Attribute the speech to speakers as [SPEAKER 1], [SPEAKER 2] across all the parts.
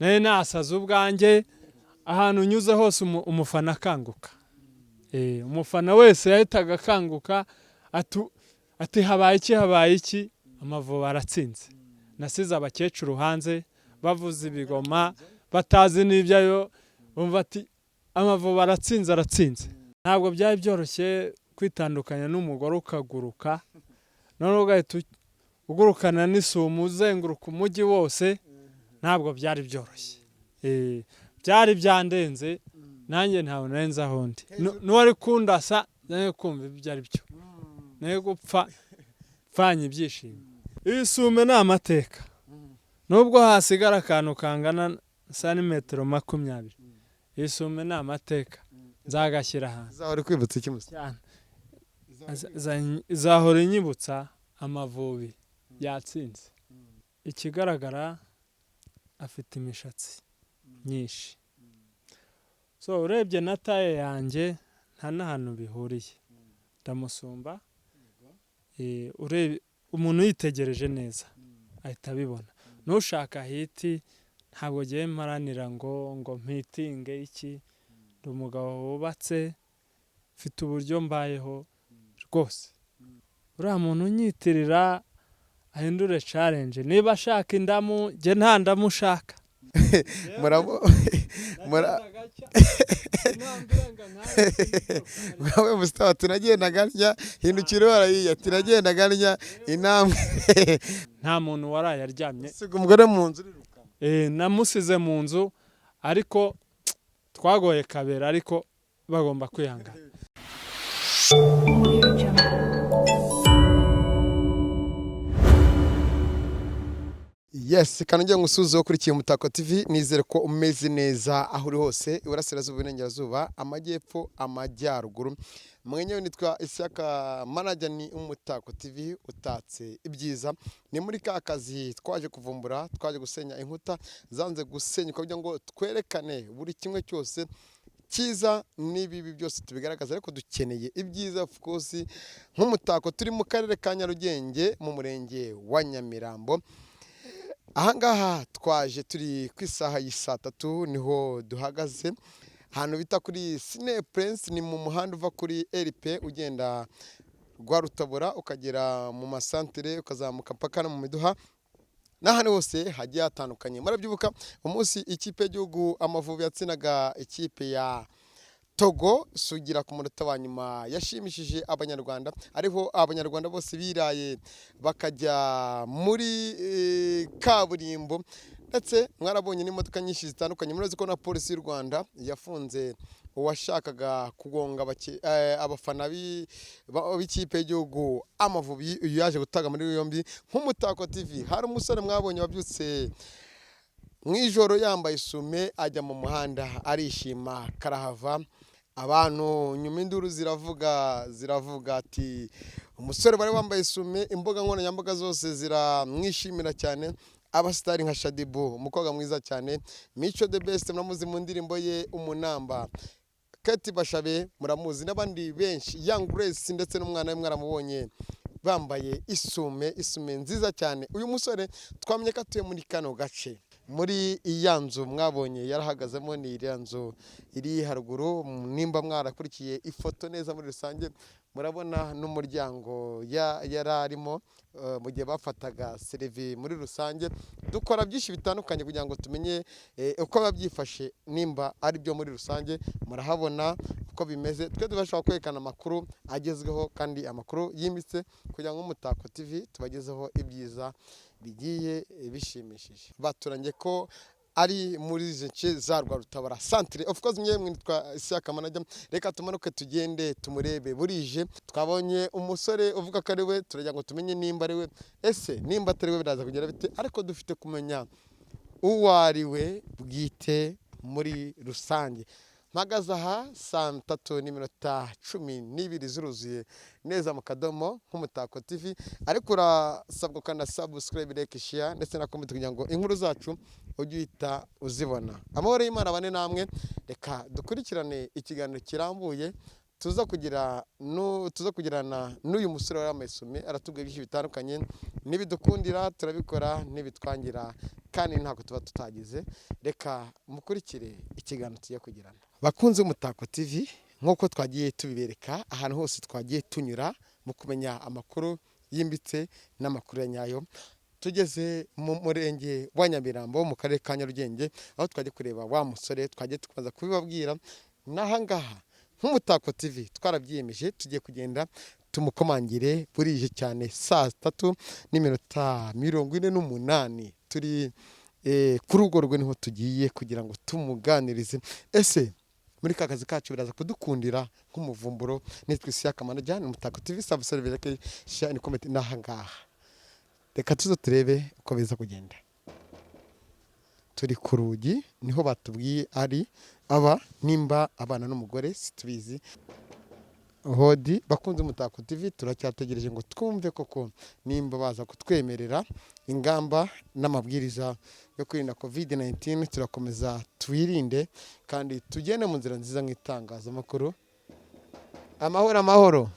[SPEAKER 1] Nari nasaze ubwanjye. Ahantu unyuze hose umufana akanguka. Umufana wese yahitaga akanguka ati: "Habaye iki? Habaye iki? Amavubi aratsinze!" Nasize abakecuru hanze bavuza ibigoma, batazi n'ibyayo, bumva ati: "Amavubi aratsinze, aratsinze!" Ntabwo byari byoroshye kwitandukanya n'umugore, ukaguruka, noneho ugahita ugurukana n'isumo, uzenguruka umujyi wose. Ntabwo byari byoroshye. Byari byandenze nanjye, ntabwo nari nzi aho ndi. N'uwari kundasa nari kumva ibyo ari byo, nari gupfa pfanye ibyishimo. Isume ni amateka, nubwo hasigara akantu kangana santimetero 20. Isume ni amateka, nzagashyira ahantu.
[SPEAKER 2] Izahora kwibutsa iki, musa?
[SPEAKER 1] Cyane. Izahora inyibutsa Amavubi yatsinze. Ikigaragara, afite imishatsi myinshi, so urebye na taille yanjye nta n'ahantu bihuriye, ndamusumba. Umuntu yitegereje neza ahita abibona. N'ushaka hit, ntabwo ngiye mparanira ngo mpitinge iki. Ndi umugabo wubatse, mfite uburyo mbayeho rwose. Uriya muntu unyitirira ahindure challenge. Niba ashaka indamu, njye nta ndamu ushaka.
[SPEAKER 2] Murabe musitari, tunagendaga ntya, hindukira hariya, tunagendaga ntya intambwe.
[SPEAKER 1] Nta muntu waraye aryamye.
[SPEAKER 2] Siga umugore mu nzu uriruka?
[SPEAKER 1] Namusize mu nzu, ariko twagoye kabera, ariko bagomba kwihangana.
[SPEAKER 3] Audio Jungle.
[SPEAKER 2] Yes, kanongera ngusuhuze ukurikiye Umutako TV. Nizere ko umeze neza aho uri hose, iburasirazuba, iburengerazuba, amajyepfo, amajyaruguru. Mwenyewe nitwa Isaka Manager, ni Umutako TV utatse ibyiza. Ni muri ka kazi twaje kuvumbura, twaje gusenya inkuta zanze gusenyuka kugira ngo twerekane buri kimwe cyose cyiza n'ibibi byose tubigaragaza, ariko dukeneye ibyiza, of course. Nk'umutako turi mu karere ka Nyarugenge, mu murenge wa Nyamirambo. Ahangaha twaje turi ku isaha y'i 3:00, niho duhagaze ahantu bita kuri Sine Prince. Ni mu muhanda uva kuri RP ugenda Rwarutabura, ukagera mu masantere, ukazamuka mpaka no mu miduha n'ahandi hose hagiye hatandukanye. Murabyibuka umunsi ikipe y'igihugu Amavubi yatsinaga ikipe ya Togo sugira ku munota wa nyuma, yashimishije Abanyarwanda, ariho Abanyarwanda bose biraye bakajya muri kaburimbo, ndetse mwarabonye n'imodoka nyinshi zitandukanye. Murazi ko na Polisi y'u Rwanda yafunze uwashakaga kugonga abafana b'ikipe y'igihugu Amavubi. Uyu yaje gutaga muri yombi. Nk'Umutako TV, hari umusore mwabonye wabyutse mu ijoro yambaye isume, ajya mu muhanda arishima karahava. Abantu nyuma induru ziravuga, ziravuga ati: "Umusore wari wambaye isume!" Imbuga nkoranyambaga zose ziramwishimira cyane. Abasitari nka Shaddyboo, umukobwa mwiza cyane, Mico The Best muramuzi mu ndirimbo ye Umunamba, Kate Bashabe muramuzi, n'abandi benshi, Young Grace ndetse n'umwana we mwaramubonye bambaye isume, isume nziza cyane. Uyu musore twamenye ko atuye muri kano gace, muri iya nzu mwabonye yarahagazemo, ni iriya nzu iri haruguru. Nimba mwarakurikiye ifoto neza muri rusange, murabona n'umuryango yari arimo mu gihe bafataga selfie. Muri rusange dukora byinshi bitandukanye kugira ngo tumenye uko biba byifashe, nimba ari byo. Muri rusange murahabona uko bimeze. Twe tubasha kwerekana amakuru agezweho kandi amakuru yimbitse, kugira ngo Umutako TV tubagezeho ibyiza bigiye bishimishije. Baturanye ko ari muri izi nce za Rwarutabara santire. Of course, mwe mwitwa Isaka Manager. Reka tumanuke tugende tumurebe. Burije, twabonye umusore uvuga ko ari we, turagira ngo tumenye nimba ari we. Ese nimba atari we biraza kugera bite? Ariko dufite kumenya uwo ari we bwite muri rusange. Mpagaze aha 3:12 zuruzuye neza mu kadomo nk'Umutako TV, ariko urasabwa ukanda subscribe, like, share ndetse na comment kugira ngo inkuru zacu ujye uhita uzibona. Amahoro y'Imana bane namwe. Reka dukurikirane ikiganiro kirambuye tuza kugirana n'uyu musore wari wambaye isume. Aratubwira byinshi bitandukanye. Nibidukundira turabikora, nibitwangira Kandi ntabwo tuba tutagize. Reka mukurikire ikiganiro tugiye kugirana. Bakunze Umutako TV, nk'uko twagiye tubibereka ahantu hose twagiye tunyura mu kumenya amakuru yimbitse n'amakuru ya nyayo, tugeze mu murenge wa Nyamirambo mu karere ka Nyarugenge, aho twagiye kureba wa musore twagiye tukaza kubibabwira. N'ahangaha nk'Umutako TV twarabyiyemeje, tugiye kugenda tumukomangire. Burije cyane, 3:48, turi kuri urwo rugo niho tugiye kugira ngo tumuganirize. Ese muri ka kazi kacu biraza kudukundira nk'umuvumburo? Nitwa Isiyaka Manager, ni Umutako TV. Subscribe, like, share and comment. N'ahangaha reka tuze turebe uko biza kugenda. Turi ku rugi, niho batubwiye ari aba, nimba abana n'umugore situbizi. Hodi, bakunze Umutako TV, turacyategereje ngo twumve koko nimba baza kutwemerera. Ingamba n'amabwiriza yo kwirinda COVID 19, turakomeza twirinde kandi tugende mu nzira nziza nk'itangazamakuru. Amahoro, amahoro,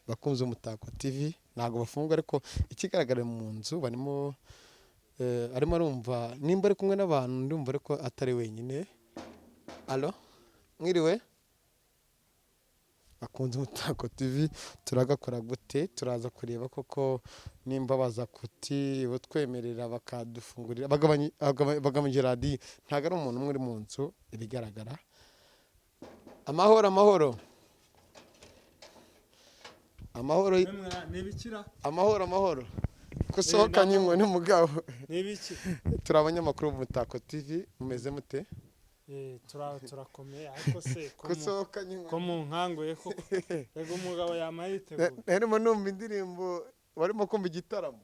[SPEAKER 2] bakunze Umutako TV. Ntabwo bafunga, ariko ikigaragara mu nzu barimo, arimo arumva nimba ari kumwe n'abantu, ndumva ariko atari wenyine. Alo, mwiriwe, bakunze Umutako TV. Turagakora gute? Turaza kureba koko nimba baza kuti butwemerera bakadufungurira. Bagabanyije radiyo, ntabwo ari umuntu umwe uri mu nzu ibigaragara. Amahoro, amahoro, amahoro.
[SPEAKER 1] Nibikira.
[SPEAKER 2] Amahoro, amahoro. Gusohokanye inkoni mugabo.
[SPEAKER 1] Nibiki?
[SPEAKER 2] Turi abanyamakuru b'Umutako TV, mumeze mute?
[SPEAKER 1] Turakomeye, ariko se ko
[SPEAKER 2] Gusohokanye
[SPEAKER 1] ko
[SPEAKER 2] inkoni.
[SPEAKER 1] munkanguye koko? Rega umugabo yama yiteguye.
[SPEAKER 2] Narimo numva indirimbo, barimo kumva igitaramo.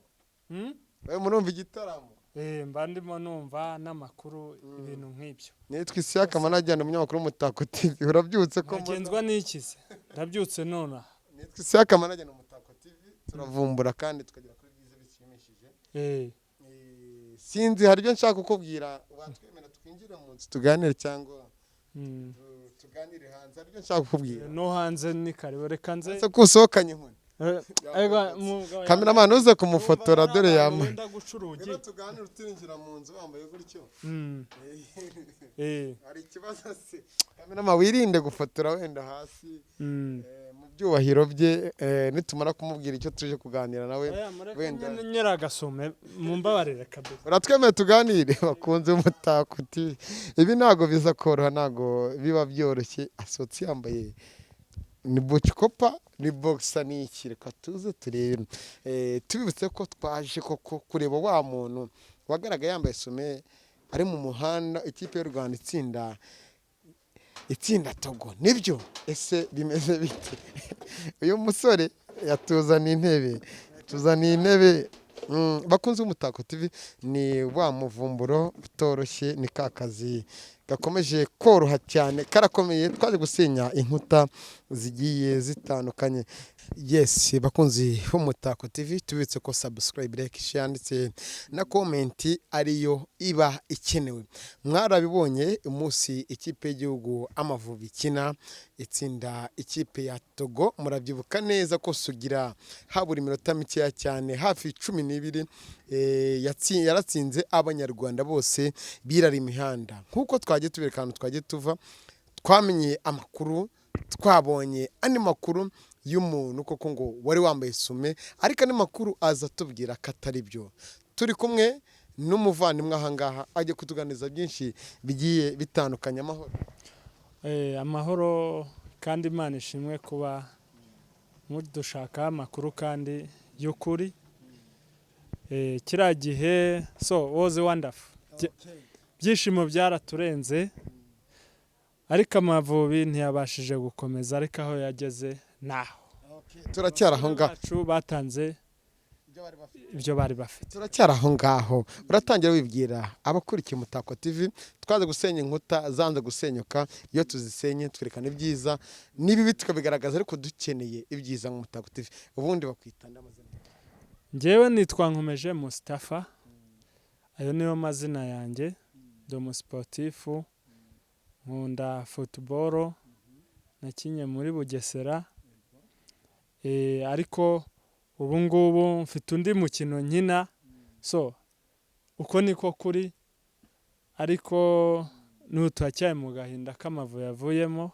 [SPEAKER 1] Hmm?
[SPEAKER 2] Barimo numva igitaramo.
[SPEAKER 1] Mba ndimo numva n'amakuru, ibintu nk'ibyo.
[SPEAKER 2] Nitwa Isiyaka Manajyana, umunyamakuru w'Umutako TV. Urabyutse ko mbona?
[SPEAKER 1] Nkagenzwa n'iki se? Ndabyutse nonaha.
[SPEAKER 2] Nitwa Isiyaka Manajyana, Umutako TV, turavumbura kandi tukagera kuri byiza bishimishije. Sinzi, hari ibyo nshaka kukubwira. Watwemera twinjire mu nzu tuganire cyangwa tuganire hanze? Hari ibyo nshaka kukubwira.
[SPEAKER 1] No hanze ni karibu, reka nze.
[SPEAKER 2] Ese ko usohokanye inkoni?
[SPEAKER 1] Ega, umugabo
[SPEAKER 2] Cameraman, uze kumufotora,
[SPEAKER 1] Urumva
[SPEAKER 2] dore
[SPEAKER 1] ari
[SPEAKER 2] yambaye.
[SPEAKER 1] abantu wenda guca urugi.
[SPEAKER 2] Ngwino tuganire utinjira mu nzu wambaye gutyo. Hari ikibazo se? Cameraman, wirinde gufotora wenda hasi. Mu byubahiro bye, nitumara kumubwira icyo tuje kuganira nawe.
[SPEAKER 1] Oya, mureke.
[SPEAKER 2] Wenda.
[SPEAKER 1] Nyine nyiragasume, mumbabarire kabisa.
[SPEAKER 2] Uratwemeye tuganire? Bakunze Umutako uti ibi ntabwo biza koroha, ntabwo biba byoroshye. Asohotse yambaye ni bucikopa, ni boxer, ni iki? Reka tuze turebe. Tubibutse ko twaje koko kureba wa muntu wagaragaye yambaye sume ari mu muhanda, ikipe y'u Rwanda itsinda Togo. Nibyo? Ese bimeze bite? Uyu musore yatuzaniye intebe, tuzaniye intebe. Bakunze Umutako TV, ni wa muvumburo utoroshye, ni ka kazi gakomeje koroha cyane, karakomeye. Twaje gusenya inkuta zigiye zitandukanye. Yes, bakunzi b'Umutako TV, tubitse ko subscribe, like, share ndetse na comment ariyo iba ikenewe. Mwarabibonye umunsi ikipe y'igihugu Amavubi ikina itsinda ikipe ya Togo, murabyibuka neza ko Sugira habura iminota mikeya cyane, hafi 12, yaratsinze. Abanyarwanda bose birara imihanda. Nk'uko twagiye tubereka ahantu twagiye tuva, twamenye amakuru, twabonye andi makuru y'umuntu koko ngo wari wambaye sume, ariko andi makuru aza atubwira ko atari byo. Turi kumwe n'umuvandimwe ahangaha, ajya kutuganiriza byinshi bigiye bitandukanye. Amahoro.
[SPEAKER 1] Amahoro, kandi Imana ishimwe kuba mudushakaho amakuru kandi y'ukuri. Kiriya gihe so was wonderful. Byishimo byaraturenze, ariko Amavubi ntiyabashije gukomeza, ariko aho yageze naho.
[SPEAKER 2] Turacyari aho ngaho.
[SPEAKER 1] Bacu batanze ibyo bari bafite.
[SPEAKER 2] Turacyari aho ngaho. Uratangira wibwira abakurikiye Umutako TV. Twaze gusenya inkuta zanze gusenyuka. Iyo tuzisenye twerekana ibyiza n'ibibi tukabigaragaza, ariko dukeneye ibyiza nk'Umutako TV. Ubundi bakwita amazina?
[SPEAKER 1] Njyewe nitwa Nkomeje Mustafa, ayo niyo mazina yanjye. Ndi umusiporutifu, nkunda football, nakinye muri Bugesera. Ariko ubu ngubu mfite undi mukino nkina, so Uko niko kuri, ariko n'ubu turacyari mu gahinda k'Amavubi yavuyemo,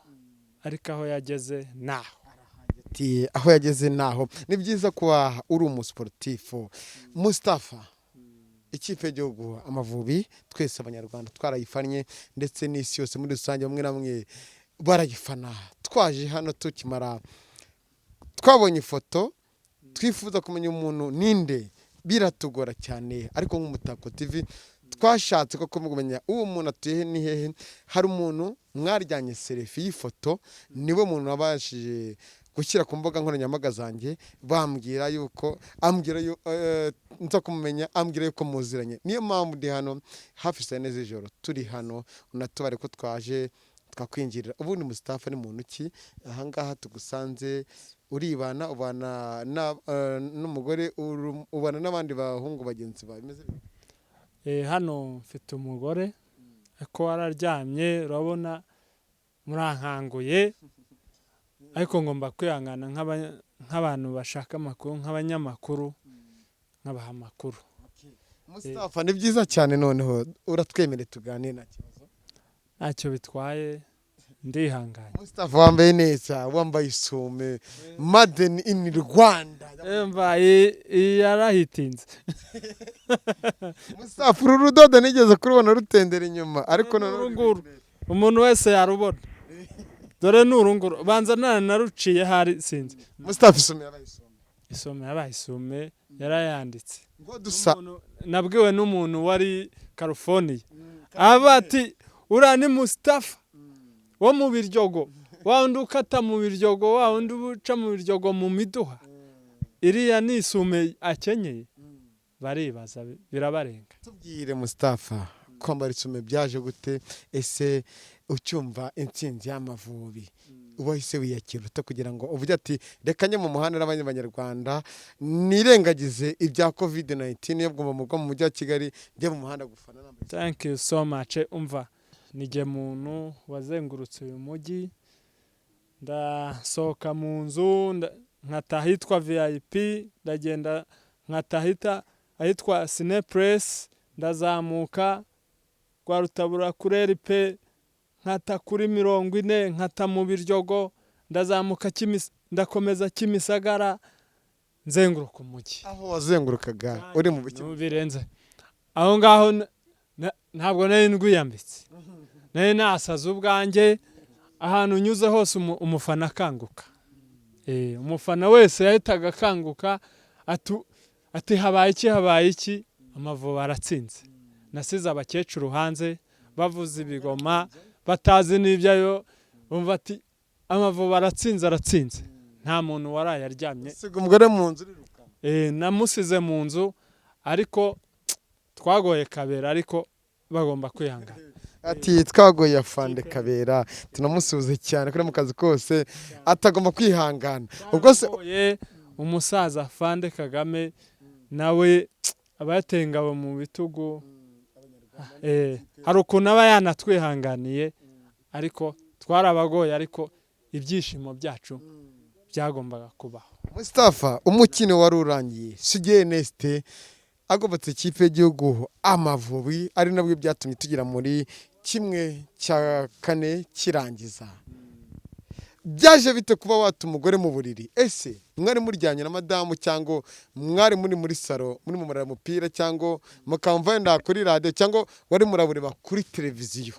[SPEAKER 1] ariko aho yageze naho.
[SPEAKER 2] Ati aho yageze naho. Ni byiza kuba uri umusiporutifu. Mustafa, ikipe y'igihugu Amavubi, twese Abanyarwanda twarayifannye, ndetse n'isi yose muri rusange, bamwe na bamwe barayifana. Twaje hano tukimara twabonye ifoto, twifuza kumenya umuntu ninde, biratugora cyane. Ariko nk'Umutako TV twashatse ko kumenya uwo muntu atuye ni hehe. Hari umuntu mwaryanye selfie y'ifoto, niwe muntu wabashije gushyira ku mbuga nkoranyambaga zanjye, bambwira yuko ambwira nza kumumenya, ambwira yuko muziranye. Niyo mpamvu ndi hano hafi saa 4 z'ijoro, turi hano unatubare ko twaje twakwinjirira. Ubundi Mustafa ni muntu ki? Ahangaha tugusanze uribana, ubana n'umugore, ubana n'abandi bahungu bagenzi bawe, bimeze bite?
[SPEAKER 1] Hano mfite umugore, ariko wararyamye, urabona murankanguye, ariko ngomba kwihangana nk'abantu bashaka amakuru, nk'abanyamakuru, nkabaha amakuru.
[SPEAKER 2] Mustafa, ni byiza cyane. Noneho uratwemereye tuganire, nta kibazo?
[SPEAKER 1] Ntacyo bitwaye, ndihanganye.
[SPEAKER 2] Mustafa, wambaye neza, wambaye isume made in Rwanda.
[SPEAKER 1] Mva iyi yarahitinze.
[SPEAKER 2] Mustafa, uru rudodo nigeze kurubona rutendera inyuma, ariko
[SPEAKER 1] Ni
[SPEAKER 2] noneho
[SPEAKER 1] uru nguru. Umuntu wese yarubona, dore ni urunguru, banza nanaruciye hari, sinzi.
[SPEAKER 2] Mustafa, isume yabaye isume.
[SPEAKER 1] Isume yabaye isume, yarayanditse.
[SPEAKER 2] Ngo dusa
[SPEAKER 1] Nabwiwe n'umuntu wari California, aba ati: "Uriya ni Mustafa wo mu Biryogo, wa wundi ukata mu Biryogo, wa wundi uca mu Biryogo mu miduha, iriya ni isume akenyeye." Baribaza, birabarenga.
[SPEAKER 2] Tubwire Mustafa, kwambara isume byaje gute? Ese ucyumva intsinzi y'Amavubi wahise wiyakira ute, kugira ngo uvuge ati: "Reka njye mu muhanda n'abandi banyarwanda, nirengagize ibya COVID 19 yo mu mu mujyi wa Kigali, njye mu muhanda gufana nambaye"?
[SPEAKER 1] Thank you so much. Umva, nijye muntu wazengurutse uyu mujyi, ndasohoka mu nzu, nkata ahitwa VIP, ndagenda nkata ahitwa Cineplex, ndazamuka rwa Rutabura kuri RP, nkata kuri 40, nkata mu Biryogo, ndazamuka ndakomeza Kimisagara, nzenguruka umujyi.
[SPEAKER 2] Aho wazengurukaga uri mu biki?
[SPEAKER 1] Birenze aho ngaho. Ntabwo nari ndwiyambitse, nari nasaze ubwanjye. Ahantu unyuze hose umufana akanguka. Umufana wese yahitaga akanguka, ati: "Habaye iki? Habaye iki? Amavubi aratsinze." Nasize abakecuru hanze bavuza ibigoma, batazi n'ibyayo, bumva ati: "Amavubi aratsinze, aratsinze." Nta muntu waraye aryamye.
[SPEAKER 2] Usiga umugore mu nzu uriruka?
[SPEAKER 1] Namusize mu nzu, ariko twagoye Kabera, ariko bagomba kwihangana.
[SPEAKER 2] Ati twagoye afande Kabera, tunamusuhuze cyane kuri mu kazi kose, atagomba kwihangana. Ubwo se
[SPEAKER 1] Twagoye umusaza Afande Kagame, nawe aba yateye ingabo mu bitugu. Hari ukuntu aba yanatwihanganiye, ariko twarabagoye, ariko ibyishimo byacu byagombaga kubaho.
[SPEAKER 2] Mustafa, umukino wari urangiye, Sugira Ernest agobotse ikipe y'igihugu Amavubi, ari nabwo byatumye tugera muri 1/4 kirangiza. Byaje bite kuba wata umugore mu buriri? Ese mwari muryanye na madamu, cyangwa mwari muri salo muri mu murara mupira, cyangwa mukamva wenda kuri radiyo, cyangwa wari murabureba kuri televiziyo?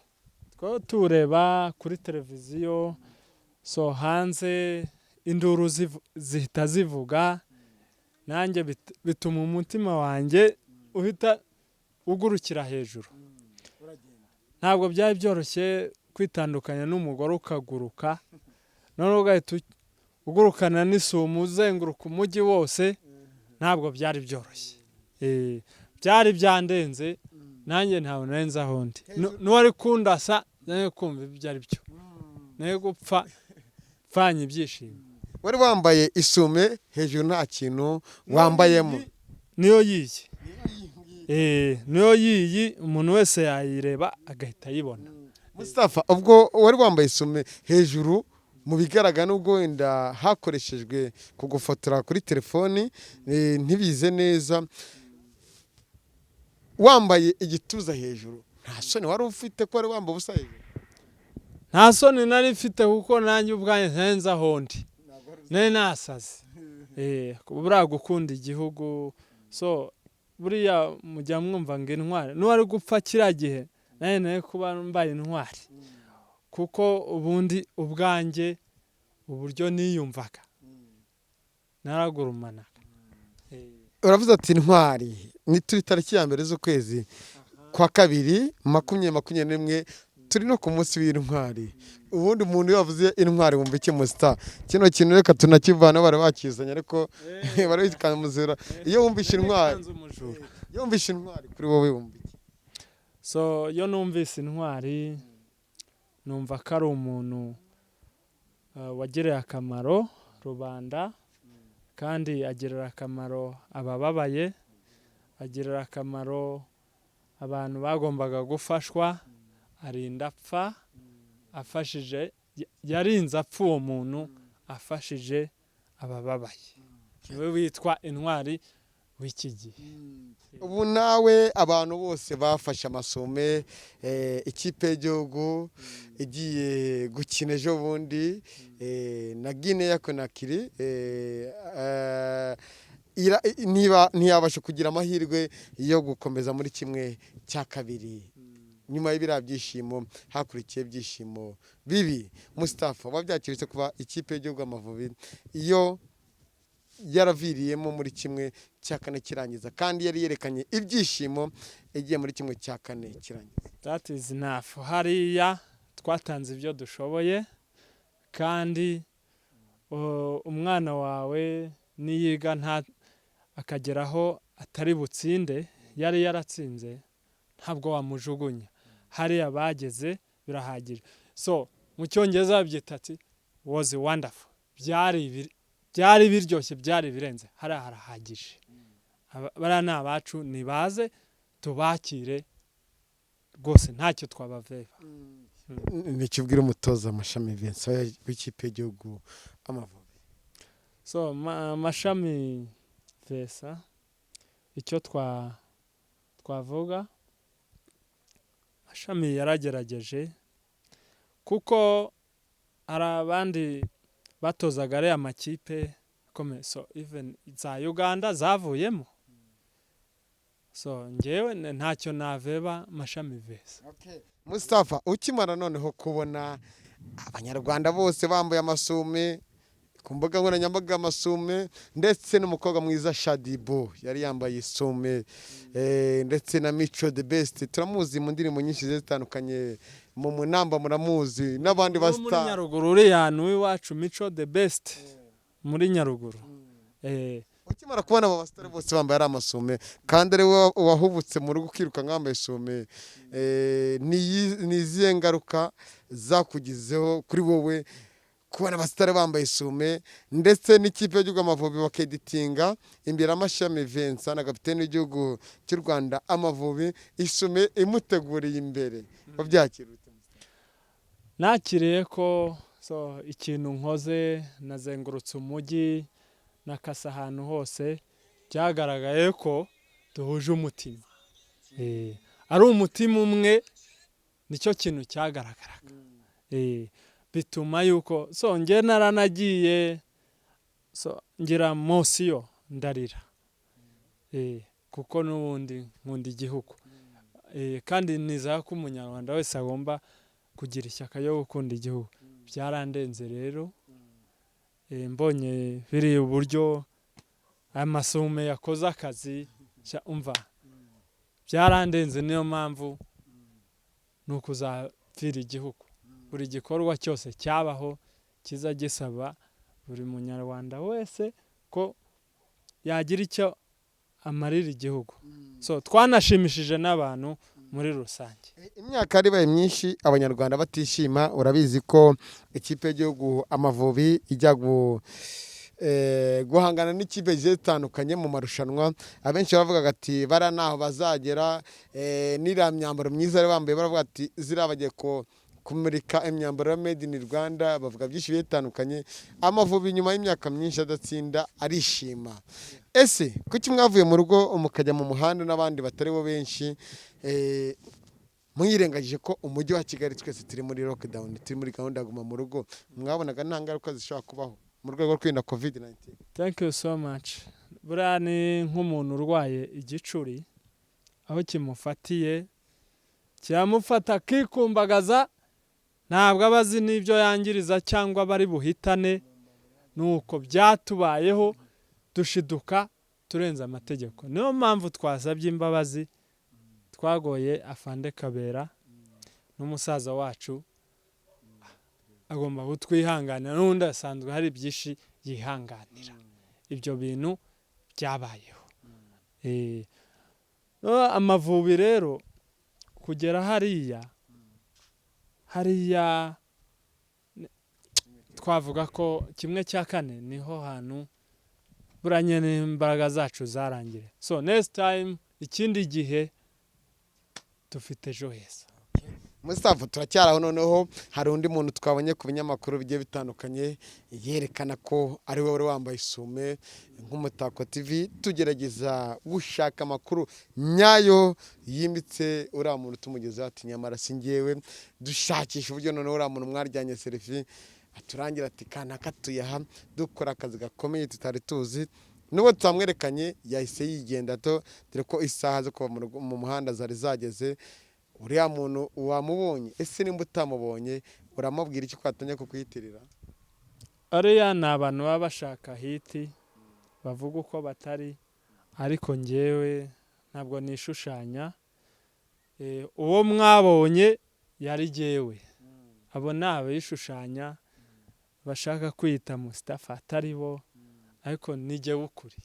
[SPEAKER 1] Twaba tureba kuri televiziyo, so hanze induru zihita zivuga, nanjye bituma umutima wanjye uhita ugurukira hejuru. Ntabwo byari byoroshye kwitandukanya n'umugore ukaguruka, noneho ugahita ugurukana n'isumo, uzenguruka umujyi wose. Ntabwo byari byoroshye. Byari byandenze, nanjye ntabwo nari nzi aho ndi. N'uwari kundasa nari kumva ibyo ari byo, nari gupfa pfanye ibyishimo.
[SPEAKER 2] Wari wambaye isume hejuru, nta kintu wambayemo?
[SPEAKER 1] Niyo yiyi. Niyo yiyi, umuntu wese yayireba agahita ayibona.
[SPEAKER 2] Mustafa, ubwo wari wambaye isume hejuru, mu bigaragara nubwo wenda hakoreshejwe kugufotora kuri telefoni, ntibize neza. Wambaye igituza hejuru, nta soni wari ufite ko wari wambaye ubusa hejuru?
[SPEAKER 1] Nta soni nari mfite, kuko nanjye ubwanjye ntenze aho ndi, nari nasaze. Buriya gukunda igihugu, so buriya mujya mwumva ngo intwari, n'uwari gupfa kiriya gihe nanjye nari kuba mbaye intwari, kuko ubundi ubwanjye uburyo niyumvaga naragurumanaga.
[SPEAKER 2] Uravuze ati intwari. Ni turi tariki ya 1 z'ukwezi kwa kabiri 2021, turi no ku munsi w'intwari. Ubundi umuntu iyo yavuze intwari wumva iki, Musita? Kino kintu reka tunakivana, bari bakizanye ariko bari bikamuzura. Iyo wumvishe intwari,
[SPEAKER 1] Nkanze umujura.
[SPEAKER 2] iyo wumvishe intwari kuri wowe wumva iki?
[SPEAKER 1] So iyo numvise intwari, numva ko ari umuntu wagiriye akamaro rubanda, kandi agirira akamaro abababaye, agirira akamaro abantu bagombaga gufashwa, arinda apfa afashije, yarinze apfa uwo muntu afashije abababaye. Niwe witwa intwari w'iki gihe.
[SPEAKER 2] Ubu nawe abantu bose bafashe amasume, ikipe y'igihugu igiye gukina ejo bundi na Guinea Conakry, niba ntiyabasha kugira amahirwe yo gukomeza muri 1/2, nyuma y'ibiriya byishimo hakurikiye ibyishimo bibi. Mustafa, wabyakiritse kuba ikipe y'igihugu Amavubi iyo yaraviriyemo muri 1/4 kirangiza, kandi yari yerekanye ibyishimo igiye muri 1/4 kirangiza?
[SPEAKER 1] That is enough. Hariya twatanze ibyo dushoboye, kandi umwana wawe niyiga nta akageraho atari butsinde, yari yaratsinze, ntabwo wamujugunya. Hariya bageze birahagije. So mu Cyongereza babyita ati "was wonderful", byari biryoshye, byari birenze. Hariya harahagije. Bariya ni abacu, nibaze tubakire rwose, ntacyo twabaveba.
[SPEAKER 2] Nicyo ubwira umutoza Mashami Vincent w'ikipe y'igihugu Amavubi?
[SPEAKER 1] So Mashami Vincent, icyo twavuga, Mashami yaragerageje, kuko hari abandi batozaga ariya makipe akomeye, so even za Uganda zavuyemo. So ngewe ntacyo naveba Mashami Vincent.
[SPEAKER 2] Mustafa, ukimara noneho kubona Abanyarwanda bose bambaye amasume ku mbuga nkoranyambaga, amasume, ndetse n'umukobwa mwiza Shaddyboo yari yambaye isume, ndetse na Mico The Best turamuzi mu ndirimbo nyinshi zigiye zitandukanye, mu munamba muramuzi, n'abandi
[SPEAKER 1] Wo muri
[SPEAKER 2] ba star.
[SPEAKER 1] Nyaruguru, uriya ni uw'iwacu, Mico The Best muri Nyaruguru.
[SPEAKER 2] Ukimara kubona aba basitari bose bambaye ari amasume, kandi ari wowe wahubutse mu rugo ukiruka wambaye isume, ni izihe ngaruka zakugizeho kuri wowe kubona abasitari bambaye isume, ndetse n'ikipe y'igihugu Amavubi bakeditinga imbere Amashami Vincent na kapiteni w'igihugu cy'u Rwanda Amavubi, isume imuteguriye imbere? Wabyakira ute?
[SPEAKER 1] Nakiriye ko, so ikintu nkoze, nazengurutse umujyi, nakasa ahantu hose, byagaragaye ko duhuje umutima, ari umutima umwe, nicyo kintu cyagaragaraga. Bituma yuko, so njye naranagiye, so ngira emotion, ndarira, kuko n'ubundi nkunda igihugu, kandi nizera ko Umunyarwanda wese agomba kugira ishyaka ryo gukunda igihugu. Byarandenze rero, mbonye biriya uburyo amasume yakoze akazi, sha umva, byarandenze. Niyo mpamvu ni ukuzapfira igihugu. Buri gikorwa cyose cyabaho kiza gisaba buri Munyarwanda wese ko yagira icyo amarira igihugu. So twanashimishije n'abantu muri rusange.
[SPEAKER 2] Imyaka yari ibaye myinshi Abanyarwanda batishima. Urabizi ko ikipe y'igihugu Amavubi ijya guhangana n'ikipe zigiye zitandukanye mu marushanwa, abenshi bavugaga ati bariya ntaho bazagera, n'iriya myambaro myiza bari bambaye, baravuga ati ziriya bagiye ko Kumurika imyambaro ya Made in Rwanda, bavuga byinshi bigiye bitandukanye. Amavubi nyuma y'imyaka myinshi adatsinda arishima. Ese kuki mwavuye mu rugo mukajya mu muhanda n'abandi batari bo benshi, mwirengagije ko umujyi wa Kigali twese turi muri lockdown, turi muri gahunda ya guma mu rugo? Mwabonaga nta ngaruka zishobora kubaho mu rwego rwo kwirinda COVID-19?
[SPEAKER 1] Thank you so much. Buriya ni nk'umuntu urwaye igicuri, aho kimufatiye kiramufata akikumbagaza, ntabwo aba azi n'ibyo yangiriza cyangwa bari buhitane. Nuko byatubayeho, dushiduka turenze amategeko. Niyo mpamvu twasabye imbabazi, twagoye afande Kabera n'umusaza wacu, agomba kutwihanganira. N'ubundi asanzwe hari byinshi yihanganira, ibyo bintu byabayeho. Amavubi rero kugera hariya twavuga ko 1/4 niho hantu buriya nyine imbaraga zacu zarangira. So next time, ikindi gihe, dufite ejo heza.
[SPEAKER 2] Mustafa, turacyari aho. Noneho hari undi muntu twabonye ku binyamakuru bigiye bitandukanye yerekana ko ari we wari wambaye isume. Nk'Umutako TV tugerageza gushaka amakuru nyayo yimbitse, uriya muntu tumugezeho ati nyamara si njyewe. Dushakisha uburyo noneho uriya muntu mwaryanye selfie aturangira ati kanaka tuyaha dukora akazi gakomeye tutari tuzi. Nubwo tutamwerekanye yahise yigenda to, dore ko isaha zo kuva mu muhanda zari zageze. Uriya muntu wamubonye? Ese nimba utamubonye uramubwira iki ko atangiye kukwiyitirira?
[SPEAKER 1] Ariya ni abantu baba bashaka hit, bavuga uko batari, ariko njyewe ntabwo nishushanya. Uwo mwabonye yari jyewe. Abo ni abayishushanya bashaka kwiyita Mustafa atari bo, ariko ni jyewe ukuri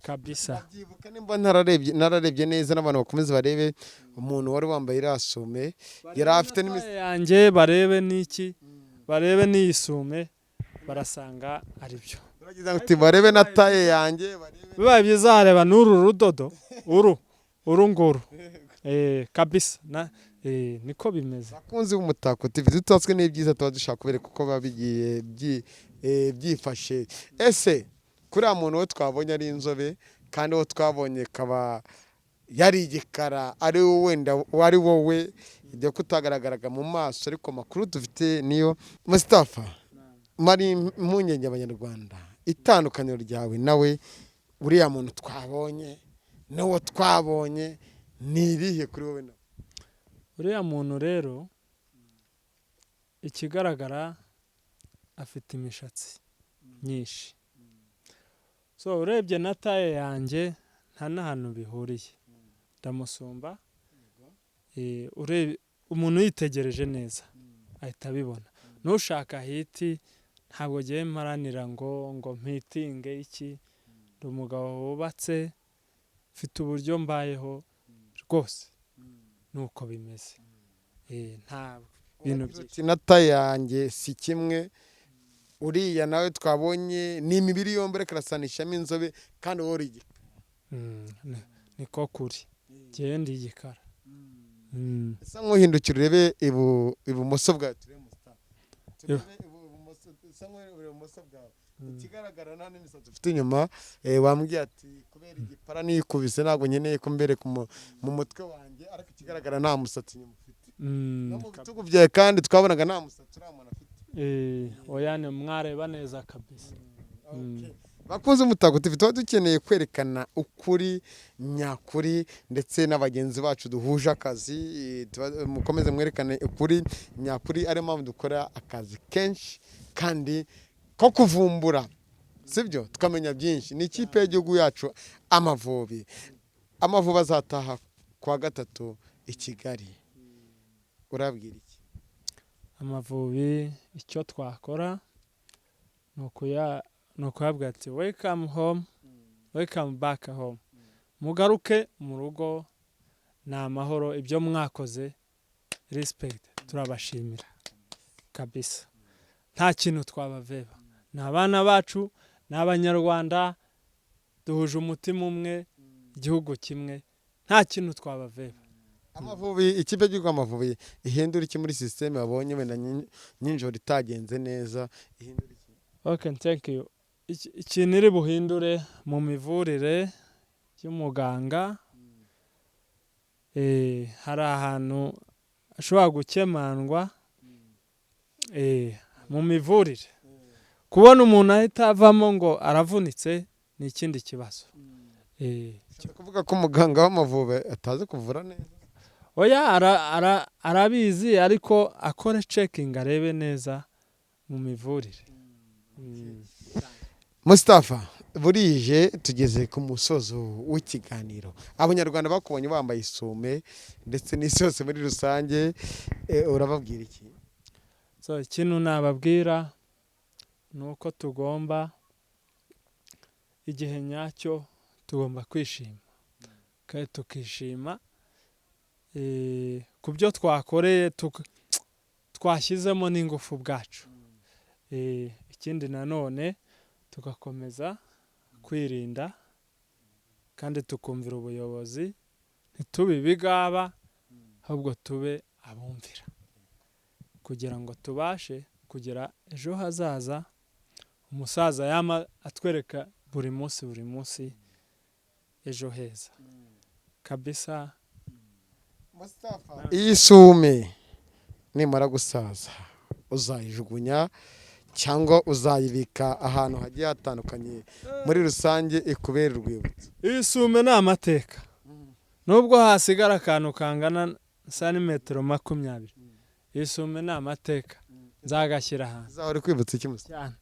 [SPEAKER 1] kabisa.
[SPEAKER 2] Ndabyibuka, nimba nararebye neza, n'abantu bakomeze barebe, umuntu wari wambaye iriya sume yari afite
[SPEAKER 1] yanjye, barebe n'iki, barebe n'iyisume, barasanga ari byo.
[SPEAKER 2] Uragize ngo uti barebe na taille yanjye, barebe.
[SPEAKER 1] Bibaye byiza hareba n'uru rudodo, uru nguru, kabisa na niko bimeze.
[SPEAKER 2] Bakunzi b'Umutako TV, dutatswe n'ibyiza tuba dushaka kubereka uko biba bigiye byifashe. Ese kuriya muntu we twabonye ari inzobe, kandi uwo twabonye kaba yari igikara, ari wowe wenda wari wowe, ibyo kutagaragaraga mu maso, ariko amakuru dufite niyo. Mustafa, mari impungenge abanyarwanda, itandukaniro ryawe nawe, uriya muntu twabonye n'uwo twabonye, ni irihe kuri wowe nawe?
[SPEAKER 1] Uriya muntu rero, ikigaragara afite imishatsi myinshi. So urebye na taille yanjye nta n'ahantu bihuriye, ndamusumba. Umuntu yitegereje neza ahita abibona. N'ushaka hit, ntabwo ngiye mparanira ngo mpitinge iki. Ndi umugabo wubatse, mfite uburyo mbayeho rwose, nuko bimeze. Nta bintu byinshi.
[SPEAKER 2] Uti na taille yanjye si kimwe, uriya nawe twabonye ni imibiri yombi, ariko arasanishamo inzobe kandi wowe uri igikara.
[SPEAKER 1] Niko kuri, njyewe ndi igikara.
[SPEAKER 2] Esa nk'uhindukira urebe ibumoso bwawe, turebe Mustafa, turebe ibumoso, esa nk'ureba ibumoso bwawe. Ikigaragara nta n'imisatsi ufite inyuma. Wambwiye ati kubera igipara nikubise ntabwo nkeneye ko mbereka mu mutwe wanjye, ariko ikigaragara nta musatsi inyuma ufite. No mu bitugu byawe kandi twabonaga nta musatsi uriya muntu afite.
[SPEAKER 1] Oya, ni mwareba neza kabisa.
[SPEAKER 2] Bakunze Umutako TV, tuba dukeneye kwerekana ukuri nyakuri, ndetse na bagenzi bacu duhuje akazi, mukomeze mwerekane ukuri nyakuri, ariyo mpamvu dukora akazi kenshi kandi ko kuvumbura, sibyo, tukamenya byinshi. Ni ikipe y'igihugu yacu Amavubi. Amavubi azataha kuwa gatatu i Kigali, urabwira iki?
[SPEAKER 1] Amavubi, icyo twakora ni ukuyabwira ati welcome home, welcome back home, mugaruke mu rugo ni amahoro. Ibyo mwakoze, respect, turabashimira kabisa. Nta kintu twabaveba, ni abana bacu, ni abanyarwanda, duhuje umutima umwe, igihugu kimwe, nta kintu twabaveba.
[SPEAKER 2] Amavubi, ikipe y'igihugu Amavubi ihindura iki muri système babonye wenda nijoro itagenze neza? Ihindura iki?
[SPEAKER 1] Okay, thank you. Ikintu iri buhindure mu mivurire y'umuganga, hari ahantu ashobora gukemangwa mu mivurire. Kubona umuntu ahita avamo ngo aravunitse ni ikindi kibazo.
[SPEAKER 2] Ushaka kuvuga ko umuganga w'Amavubi atazi kuvura neza?
[SPEAKER 1] Oya, arabizi, ariko akore checking, arebe neza mu mivurire.
[SPEAKER 2] Mustafa, burije tugeze ku musozo w'ikiganiro. Abanyarwanda bakubonye bambaye isume ndetse n'isi yose muri rusange, urababwira iki?
[SPEAKER 1] So ikintu nababwira ni uko tugomba, igihe nyacyo tugomba kwishima, kandi tukishima ku byo twakoreye, twashyizemo n'ingufu ubwacu. Ikindi nanone, tugakomeza kwirinda kandi tukumvira ubuyobozi, ntitube ibigaba, ahubwo tube abumvira, kugira ngo tubashe kugira ejo hazaza umusaza yama atwereka buri munsi, buri munsi, ejo heza kabisa.
[SPEAKER 2] Iyi sume nimara gusaza uzayijugunya cyangwa uzayibika ahantu hagiye hatandukanye muri rusange ikubera urwibutso?
[SPEAKER 1] Iyi sume ni amateka. Nubwo hasigara akantu kangana santimetero 20, iyi sume ni amateka, nzagashyira ahantu.
[SPEAKER 2] Izahora ikwibutsa iki, Mustafa?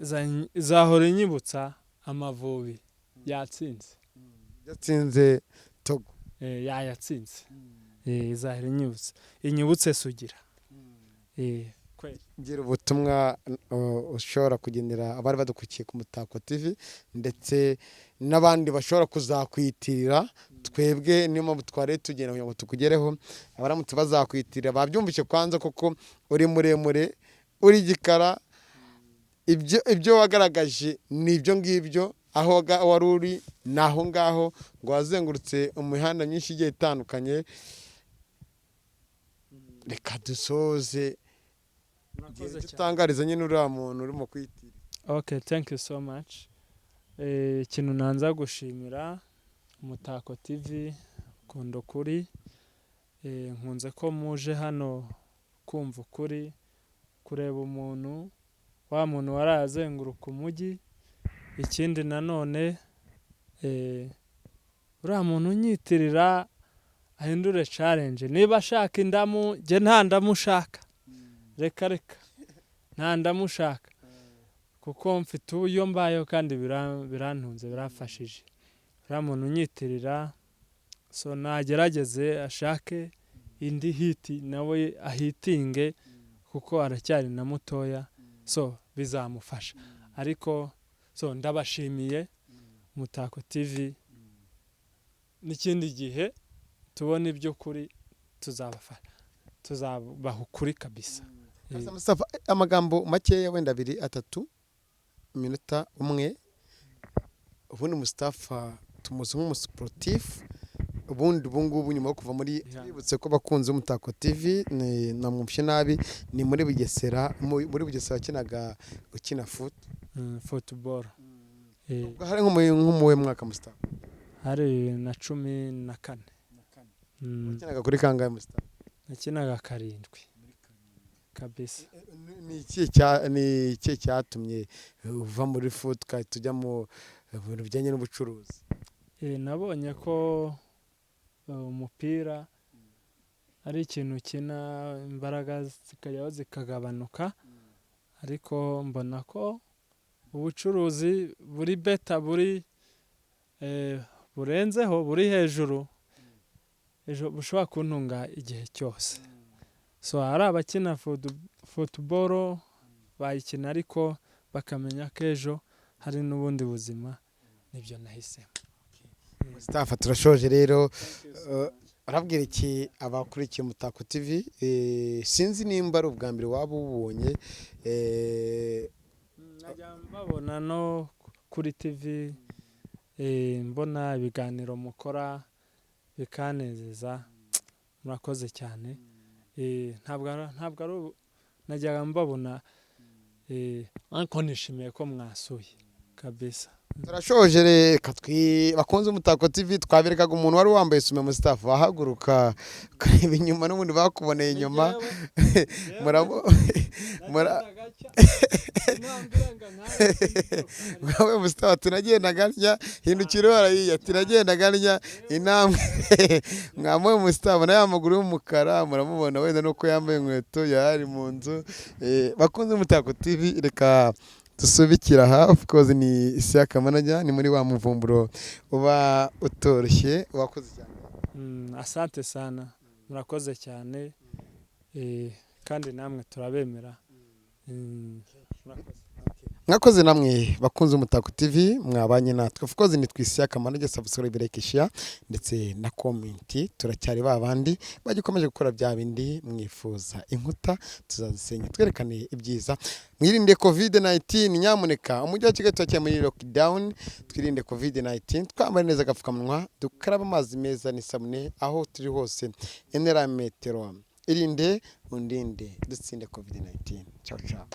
[SPEAKER 1] Cyane. Izahora inyibutsa Amavubi yatsinze.
[SPEAKER 2] Yatsinze Togo.
[SPEAKER 1] Yayatsinze. Izahora inyibutse Sugira. Kweli.
[SPEAKER 2] Gira ubutumwa ushobora kugenera abari badukurikiye ku Mutako TV ndetse n'abandi bashobora kuzakwitirira twebwe. Niyo mpamvu twari tugenda kugira ngo tukugereho. Abaramutse bazakwitirira babyumvise kwanza, kuko uri muremure, uri igikara, ibyo wagaragaje ni ibyo ngibyo. Aho wari uri ni aho ngaho, ngo wazengurutse imihanda myinshi igiye itandukanye. Reka dusoze.
[SPEAKER 1] Murakoze cyane.
[SPEAKER 2] Tutangariza nyine uriya muntu urimo kwitirira.
[SPEAKER 1] Okay, thank you so much. Ikintu nanza gushimira Umutako TV, kunda ukuri. Nkunze ko muje hano kumva ukuri, kureba umuntu wa muntu waraye azenguruka umujyi. Ikindi nanone, uriya muntu unyitirira ahindure challenge. Niba ashaka indamu, jye nta ndamu ushaka. Reka reka, nta ndamu ushaka, kuko mfite uburyo mbayeho kandi birantunze, biramfashije. Uriya muntu unyitirira, so nagerageze ashake indi hit, nawe ahitinge, kuko aracyari na mutoya, so bizamufasha. Ariko so ndabashimiye Umutako TV, n'ikindi gihe tubona iby'ukuri tuzabafasha, tuzabaha ukuri kabisa.
[SPEAKER 2] Mustafa, amagambo makeya wenda abiri, atatu, iminota umwe. Ubundi Mustafa tumuzi nk'umusiporutifu. Ubundi ubu ngubu nyuma yo kuva muri twibutse ko abakunzi b'Umutako TV namwumvishe nabi, ni muri Bugesera, muri Bugesera wakinaga, ukina foot?
[SPEAKER 1] Football.
[SPEAKER 2] Ubwo hari nko mu mwaka, Mustafa?
[SPEAKER 1] Hari 2014.
[SPEAKER 2] Wakinaga kuri kangahe, Mustafa?
[SPEAKER 1] Nakinaga 7 kabisa.
[SPEAKER 2] Ni ikihe cyatumye uva muri foot ugahita ujya mu bintu bijyanye n'ubucuruzi?
[SPEAKER 1] Nabonye ko umupira ari ikintu ukina imbaraga zikajyaho zikagabanuka, ariko mbona ko ubucuruzi buri better, buri burenzeho, buri hejuru, ejo bushobora kuntunga igihe cyose. So hari abakina football bayikina, ariko bakamenya ko ejo hari n'ubundi buzima. Nibyo nahisemo.
[SPEAKER 2] Mustafa, turashoje rero. Urabwira iki abakurikiye Umutako TV? Sinzi nimba ari ubwa mbere waba ubonye.
[SPEAKER 1] Najya mbabona no kuri TV, mbona ibiganiro mukora. Bikanezeza. Murakoze cyane. Ntabwo ari najyaga mbabona, ariko nishimiye ko mwasuye kabisa.
[SPEAKER 2] Turashoje. Reka twi bakunze Umutako TV, twaberekaga umuntu wari wambaye sume, Mustafa, ahaguruka ukareba inyuma, n'ubundi bakuboneye inyuma. Muramu Mustafa, tunagendaga ntya, hindukira hariya, turagendaga ntya intambwe. Mwamuwe Mustafa na ya maguru y'umukara muramubona, wenda nuko yambaye inkweto yari mu nzu. Bakunze Umutako TV, reka dusubikira aha. Of course ni Isiyaka Manager, ni muri wa muvumburo uba utoroshye. Wakoze cyane.
[SPEAKER 1] Asante sana, murakoze cyane, kandi namwe turabemera. Murakoze.
[SPEAKER 2] Mwakoze namwe bakunze Umutako TV mwabanye natwe. Of course ni Isiyaka Manager. Subscribe, like, share ndetse na comment. Turacyari ba bandi bagikomeje gukora bya bindi mwifuza. Inkuta tuzazisenya, twerekane ibyiza. Mwirinde COVID 19 nyamuneka. Umujyi wa Kigali turacyari muri lockdown. Twirinde COVID 19, twambare neza agapfukamunwa, dukaraba amazi meza n'isabune aho turi hose, intera metero. Irinde, undinde, dutsinde COVID 19. Ciao ciao.